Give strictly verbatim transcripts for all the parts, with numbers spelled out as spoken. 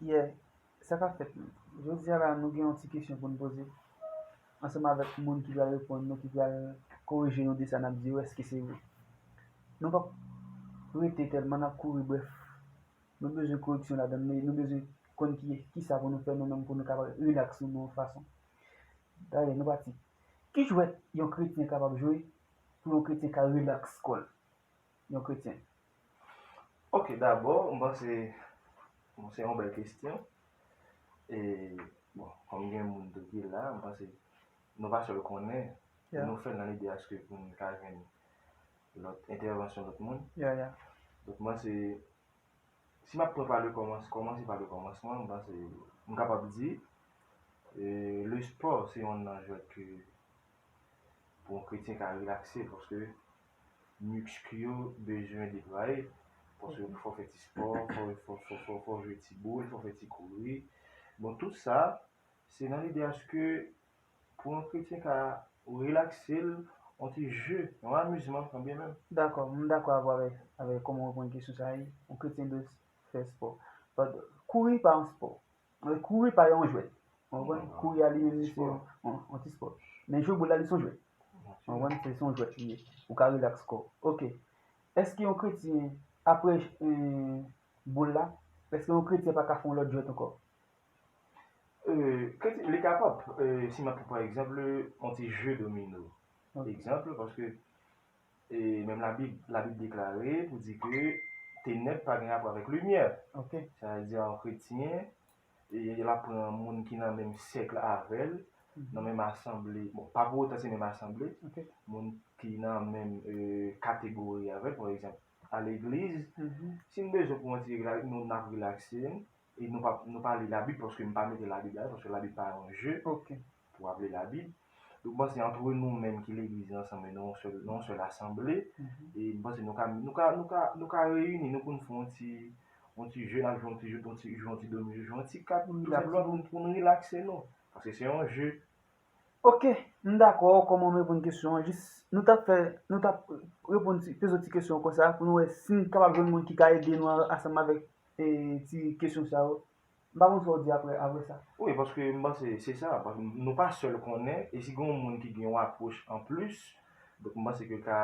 Yeah, sa ka fèt menm. Jodi a la, nou gen yon ti kesyon pou n poze ansanm avèk moun ki pral reponn nou, ki pral korije nou de sa n ap di yo, èske se vre? Nou p ap rete tèlman n ap kouri, brèf, nou bezwen koreksyon ladan l, men nou bezwen konn ki, ki sa pou nou fè nou menm pou nou kapab rilaks nou nan yon fason. Dayè, nou pati. Ki jwèt yon kretyen kapab jwe pou yon kretyen ka rilaks kò l? Yon kretyen. Ok, dabò, m panse, bon, se yon bèl kesyon. E, bon, kòm gen moun tou ki la, m panse nou pa sèl konnen, e nou fè l nan lide aske pou n ka jwenn lòt entèvansyon lòt moun. Yeah, yeah. Donk, m panse, si m ap pran pa le kòmans, kòmanse pa le kòmansman, m panse, m kapab di, e, le spò se yonn nan jwèt ke pou yon kretyen ka rilakse, paske misk yo bezwen deplwaye, paske fò fè ti spò, fò, fò, fò, fò, fò jwe ti boul, fò fè ti kouri. Bon, tout sa, se nan lide aske pou yon kretyen ka rilakse l, yon ti je, yon amizman, kanmenm. Dakò, m dakò avè w avè, avè kòman w reponn kesyon sa a, yon kretyen dwe fè spò. But, kouri pa yon spò. Kouri pa yon jwèt. Ou konprann? Kouri a li menm li se yon, yon, yon ti spò. Men jwe boul la li se yon jwèt. Ou konprann? Se se yon jwèt li ye. Ou ka rilaks kò w. Ok. Èske yon kretyen, apre eh, boul la, èske yon kretyen pa ka fè yon lòt jwèt ankò? Kretyen, li kapab, eh, si m ap pran pa egzanp, yon ti je domino. Egzanp, paske E menm Labib, Labib deklare pou di ke tenèb pa gen rapò avèk limyè. Sa vle di yon kretyen, e l ap pran moun ki nan menm sèk avè l, nan menm asanble, bon, pa pou otan se menm asanble, moun ki nan menm e, kategori avè l, pa egzanp, a legliz, si n bezwen pou yon ti rilaks, nou n ap rilakse n, e nou pa, nou pa li Labib, paske m pa mete Labib la, paske Labib pa yon je. Pou ap li Labib. Donk, m panse antre nou menm ki legliz ansanm, e nou yon sèl, nou yon sèl asanble. E m panse nou ka, nou ka, nou ka, nou ka reyini nou pou n fè yon ti, yon ti je, n ap jwe yon ti je, yon ti, jwe yon ti domino, jwe yon ti kat, tou senpleman pou n, pou n rilakse nou. Paske se yon je. Ok, m dakò kòman w reponn kesyon an. Jis, nou t ap fè, nou t ap reponn ti, poze ti kesyon konsa pou nou wè si n kapab jwenn moun ki ka ede nou ansanm avèk e, ti kesyon sa yo. M pa konn sa w di apre, apre sa. Wi, paske m panse se sa, paske nou pa sèl konnen, e si gen yon moun ki gen yon apwòch anplis, donk m panse ke l ka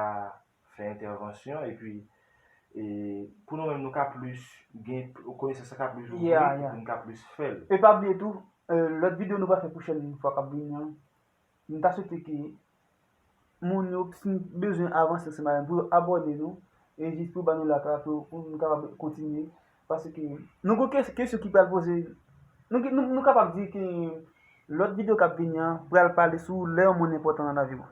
fè entèvansyon, epi e, pou nou menm nou ka plis gen konesans la ka plis ouvri, epi nou ka plis fè l. E pa bliye tou, e, lòt videyo nou pral fè pwochèn fwa k ap vini an, m ta swete ke moun yo, si n bezwen avanse ansanm avè m, pou yo abòne nou, e jis pou yo ba nou like la, pou, pou nou kapab kontinye. Paske nou gon kes, kesyon ki pral poze, nou, nou, nou kapab di ke lòt videyo k ap vini an pral pale sou lè yon moun enpòtan nan lavi w.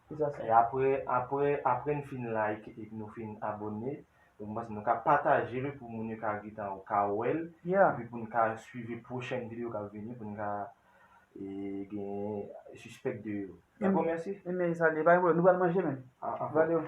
Se sa, sa. E apre, apre, apre n fin like epi nou fin abòne, donk m panse nou ka pataje l pou moun yo ka gentan ka wè l, epi pou n ka swiv pwochèn videyo k ap vini, pou n ka e, gen sispèk de yo. Dakò, mèsi. Ebyen, sa li, pa gen pwoblèm. Nou pral manje menm. Valè.